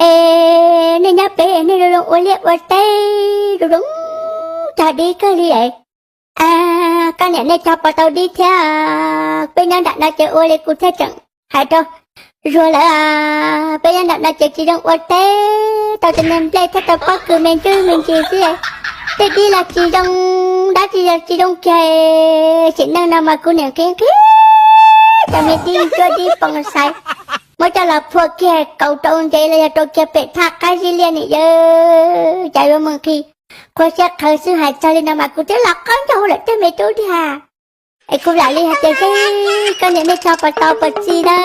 Es nej nyob pem nej zoo zoo ua liaj ua teb zoo zoo, cog dib kawg li es. Koj niam nej cog puas tau dib thiab? Peb nyob nram no ces ua li kuv thiaj tseem hais rau Zuag lawv, peb nyob nram no ces tsis zoo ua teb, tau cov niag nplej thiab tau pob kws me ntsuj me ntsis xwb. Tej dib los tsis zoo, dab tsi los tsis zoo kiag. Sim neej no mas kuv niam nqhis nqhis cov me dib cuab dib poo xaiv, muab coj los phua kiag kauv rau ntsev los yog rau kiag pem thaj qab zib liaj ni yawg, cas yuav mus nqhis qhua siab qhawv xwb. Hais txog li no mas kuv twb los qaub ncaug lawm tej me tub tiag. Es kuv lam li hais tias seb koj niam nej cog puas tau puas txi na.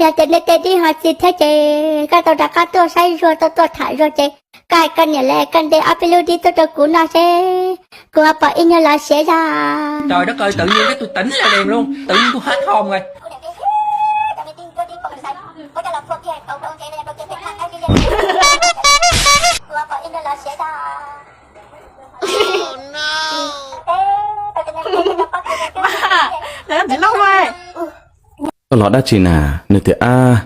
Yog tias nej tej dib ho txi thiab ces koj tau rov qab tuaj saib Zuag, tau tuaj tham Zuag ces koj hais koj niam lawv kom ntes ob peb lub dib tuaj rau kuv noj seb kuv ho pom ib nyuag los siav zog. Koj los dab tsi na? Nws tias, ab,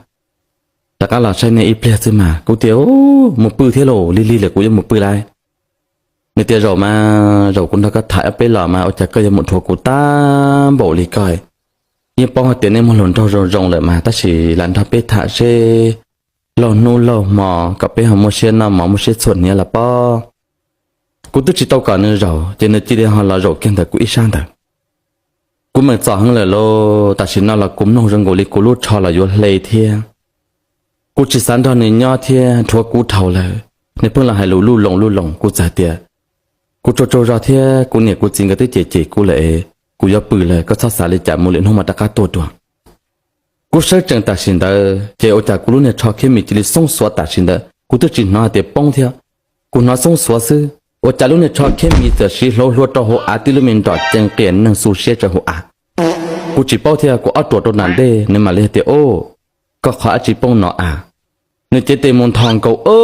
rov qab los saib nej ib pliag xwb mas. Kuv tias, mus pw thiab lauj, lig lig lawm kuv yuav mus pw lawm. Nws tias, zaum mas zaum kuv nrog koj tham ob peb los mas ua cas koj yuav mus dhuav kuv tag npaum li koj? Yeej paub hais tias nej muaj hluas nraug zoo zoo lawm mas tab sis lam nrog peb tham seb laug hnub laug hmo kom peb ho muaj siab noj mov muaj siab txhuam hniav los pob. Kuv twb tsis tau kom nws zaum ces nws cia li ho los zaum kiag ntawm kuv ib sab ntawd. Kuv meem txom heev lawm lauj, tam sim no los kuv mloog zoo nkaus li kuv lub tsho los yuav hle thiab. Kuv tsis xav nrog nws nyob thiab, dhuav kuv dhau lawm. Nws pheej los hais lus luj loos luj loos, kuv txawm tias, kuv tsaug tsaug zog thiab kuv niam kuv txiv nkawd twb cem cem kuv lawm es kuv yuav pw lawm, koj txhob xav li cas, mus lwm hnub mas rov qab tuaj dua. Kuv sawv tsees tam sim ntawd ces ua cas kuv lub niag tsho khiab mis cia li xoob xuav tam sim ntawd, kuv twb tsis hnov hais tias poob thiab, kuv hnov xoob xuav xwb, ua cas lub niag tsho khiab mis txawm siv hlauv hlua rau hauv av tib lub me nrom ceev qias neeg xu siab rau hauv av. Kuv tsis paub thiab, kuv ob ruam rau nram ntej, nws mam li hais tias, o, koj qhov dab tsi poob no a? Nws cev tes mus nthos nkaus, o,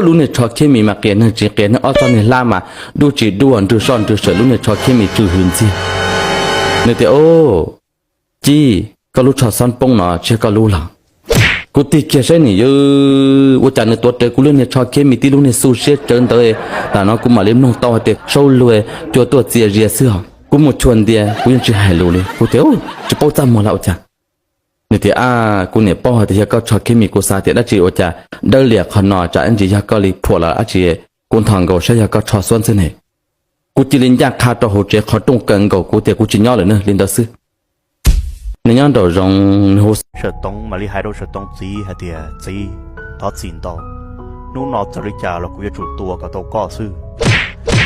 lub niag tsho khiab mis mas qias neeg tsis qias neeg, ob txoj niag hlab mas dub tsis dub, nrwg soj nrwg sawm, lub niag tsho khiab mis tsw hws ntxiag. Nws tias, o, Ci, koj lub tsho xob poob no tsis yog koj lub los? Kuv tig kiag saib nim yw, ua cas nws tuav rawv kuv lub niag tsho khiab mis tib lub niag xu siab tsawv ntawd. Tam no kuv mam li mloog tau hais tias saub luag cua tuaj txias zias xwb os. Kuv mus chua ntias, kuv yeej tsis hais lus li, kuv tias, tsis paub txaj muag los ua cas. Nws tias, a, kuv niam paub hais tias yog koj tsho khiab mis, kuv xav tias dab tsi ua cas dawb liam qhov no, tsam ib ntsis yog koj li phuam los dab tsi, kuv nthos nkaus saib yog koj tsho xob xwb ne. Kuv cia li ncaj qha rau hauv tsev qhov rooj kaw nkaus, kuv tias kuv tsis nyob lawm na, li ntawd xwb. Nws nyob nraum zoov, nws hu Sawm Toov, mam li hais rau Sawm Toov txiv hais tias, txiv, thov txim ntau, hnub no txawm li cas los kuv yuav tsum tua kom tau koj xwb.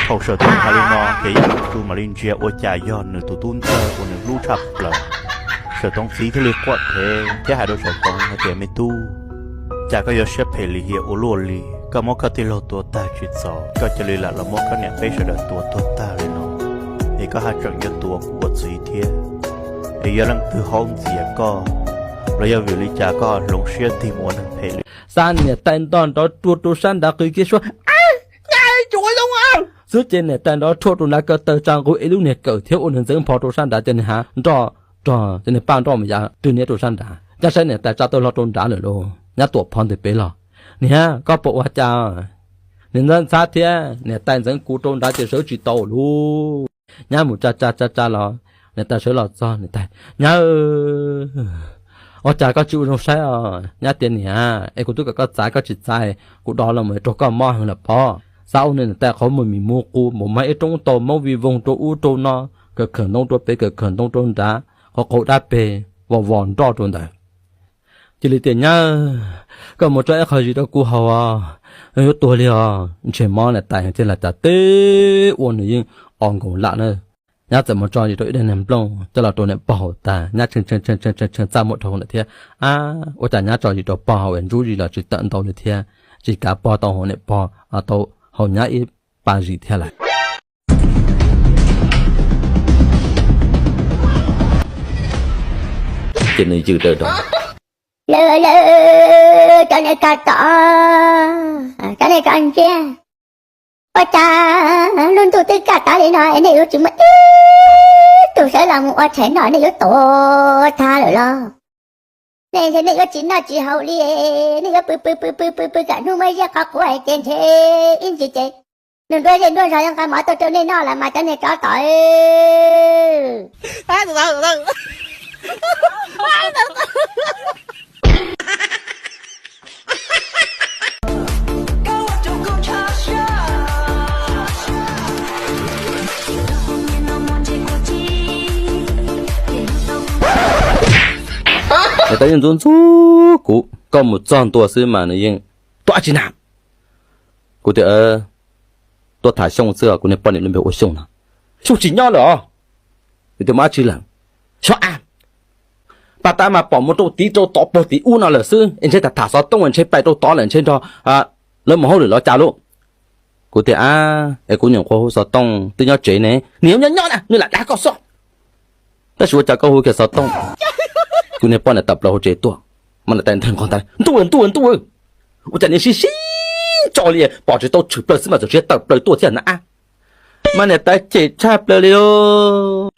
Thaum Sawm Toov hais li no ces Yaj Tsu mam li ntsia ua cas yog nws tus tub ntxawg uas nws hlub tshaj plaws. Sawm Toov txiv thiaj li quaj phem thiab hais rau Sawm Toov hais tias, me tub, cas koj yuav siab phem lim hiam ua luaj li? Koj muab koj tij laug tua tag tsis txaus, koj cia li lam los muab koj niam peb sawv daws tua tuag tag li no, es koj haj tseem yuav tua kuv ua txiv thiab. Es yog leej twg haub ntxias koj, los yog vim li cas koj hloov siab tig mus ua neeg phem li? Xa niam tais nto nrov rua rau sab nrad qw kiag suab, xwb ces niam tais nrov rhuaj rau nrad ko taw tsa nqug ib lub niag kawm thiab ua niag ntxeev npho rau sab nrad, ces niag hav nroj rog, ces niag paj nroj mus yav twg niab rau sab nrad, caj saib niam tais tsa tau hlo rau nrad lawm lauj. Nyab Tuam Phov ntawm pem los, niam, koj puas ua cas? Niam ntxhab ntxhab thiab niam tais ntxeev kuv rau nrad ces sawv tsis tau lauj. Nyab mus tsa tsa tsa tsa los, niam tais sawv los txog, niam tais, nyab, ua cas koj tsis ua zoo saib os? Nyab tias, niam, es kuv twb kom koj txav koj tsis txav, kuv do los mus raug koj mob heev lawm pob. Xav ua niam tais qhov muag mis muv qus, mus mag ib roob tau moob vij voog rau ub rau no, kawm khawm ntoo rau pem kawm khawm ntoo rau nrad, qhov qaug dab peg vos vos nroj rau ntawd. Cia li tias, nyab, koj mus tso ib qho zis rau kuv haus os, yuav tuag li os. Ntshe mob niam tais thiaj li cas teb ua nws yeej o nkaus lam na. Nyab txawm mus tso zis rau ib daim niag nplooj coj los rau niam pog haus tas, nyab tshee tshee tshee tshee txaj muag dhau ntawd thiab. Ab, ua cas nyab tso zis rau pog haus es ntsub zis los tsis tawm ntau li thiab, tsis kav pog tau haus niam pog, tau haus nyab ib pas zis thiab lawm. Ces nws yws daws rau, lawv, lawv, cov niag koj tom, cov niag koj ntsia, ua cas lub ntuj twb kaj tag li no es nej yuav tsis muaj ib tug sawv los mus ua tshais noj, nej yuav tuag tag lawm los? Nej ntshe nej yuav tsis noj tsis haus li, nej yuav pw pw pw pw pw pw kom hnub muaj zej qhov qhuav hais tias ntshe ib ntsis ces nws nruab zej nruab zog yuav nqa mov tuaj rau nej noj lawm mas cov niag tsov tom. Niam tais yeej ntxub ntxub kuv, koj mus txog ntua xwb mas nws yeej, tuaj dab tsi na? Kuv tias, tuaj tham Xyooj xwb os, kuv niag poj niam lub npe ua Xyooj no. Xyooj tsis nyob lawm os. Kuv tias muaj dab tsi lawm? Xyov a, pag tab mas pom mus rau tid rau tod puag tim ub no lawm xwb, es ntshe tham tham xov tooj ntshe pais rau tod lawm ntshe nrog lawv mus hauj lwm los cas lauj. Kuv tias, ab, es kuv nyuam qhuav hu xov tooj twb nyob tsev ne, nws nyob nyob na, nws lam dag koj xwb. Tab sis ua cas koj hu kiag xov tooj, kuv niag poj niam tawm plaws hauv tsev tuaj, mas niam tais nqos ntawd, ntuj ntuj ntuj, ua cas niag sib sib tso li, pom tsis tau tshwm plaws xwb mas txawm siab tawm plaws tuaj thiab na. Mas niam tais cem tshaj plaws li lauj.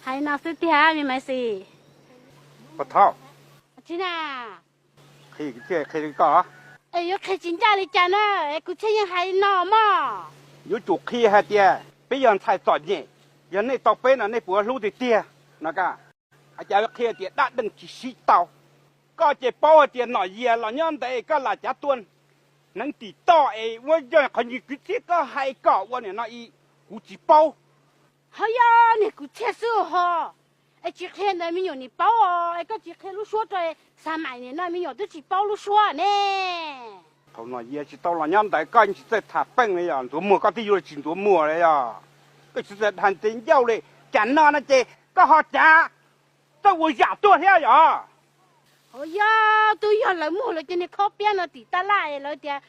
Hais no xwb tiag me Maiv Xis. Tsis na, qhia, qhia koj. Es yuav qhia tsis ncaj li cas na, es kuv thiaj yeej hais no mog. Yuav tsum qhia hais tias peb yog ntxhais txom nyem, yog nej tau peb no nej puas hlub tiag tiag no ka. Ua cas yuav qhia tias dab deej tsis sib tau? Koj ces paub hais tias Nom Yias los nyob ntawd koj lam cav tuaj hneev tim toj es ua yog qhov niag kwv txhiaj koj hais kom ua niam no i, kuv tsis paub. Ho yog niag kwv txhiaj xwb ho, es tsis qhia ntawd me nyuam nim paub os, es koj tsis qhia lub suab rau, xa maim niam no me nyuam twb tsis paub lub suab ne. Thaum Nom Yias tsis tau los nyob ntawd koj tsis txawj tham peej li yog ntxuav muag, koj twb yuav tsis ntxuav muag li yog, koj tsis txawj dhau tes ncauj li. Cas no no ces koj ho cav txawj ua yam tuag thiab yog? Ho yog twb yog lawv muag lawv cov niag khob piab no tim tab laj es lawv tias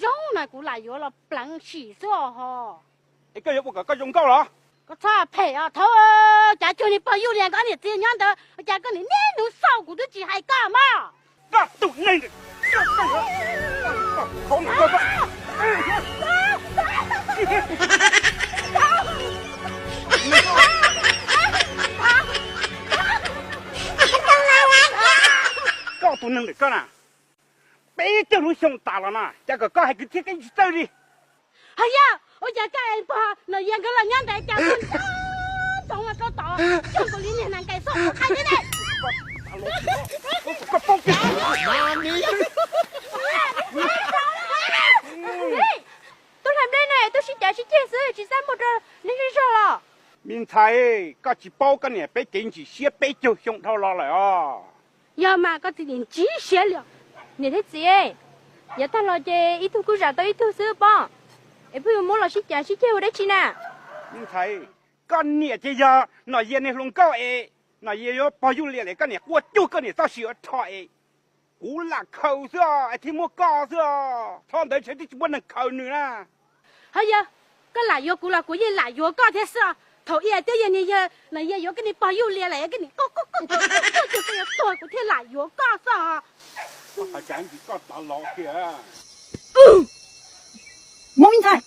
zoo na kuv lam yuav los pleev sim xwb os ho. Es koj yuav ua kom koj zoo nkauj los? Koj txhob phem os, thaum cav cuag niag pog Yuj Lias nkawd niam txiv nyob ntawd ua cas koj niam niaj hnub xauj kuv twb tsis hais koj mog. Koj tus neeg, koj tus neeg ntawm koj na, peb caug lub xyoo tas los no cas kom koj hais kwv txhiaj koj tsis txawj li. Ho yog ua cas koj es pog Nom Yias nkawd los nyob ntawd cas ntsoov mas koj tod cog nkaus li niag nas nkais xoj qhov qai thiab ne. Tus hlais nplej ne, tuaj sib cav sib ceg xwb tsis xav muag rau neeg zej zog los? Me ntxhais, koj tsis paub koj niam peb kev ntsim siab peb caug xyoo dhau los lawm os. Yog mas koj txiv nim ntsib siab li. Niam thiab txiv, yav tag los ces ib tug kuj zam tau ib tug xwb pob, es pheej yuav muab los sib cav sib ceg ua dab tsi na? Me ntxhais, koj niam ces yog Nom Yias niag hluas nkauj es Nom Yias yuav pog Yuj Lias lawm koj niam quaj cuag koj niam txoj sia ua rho es kuv lam khaws xwb os, es thiaj muab koj xwb os, thaum ntawd ntshe twb tsis muaj neeg khaws nws na. Ho yog koj lam yuav kuv los kuv yeej lam yuav koj thiab xwb os. Thaum ub twb yog niag yawg Nom Yias yuav koj niag pog Yuj Lias lawm koj niam quaj quaj quaj cuag koj yuav tuag kuv thiaj lam yuav koj xwb os. Koj tov los kiag. Muab me ntxhais,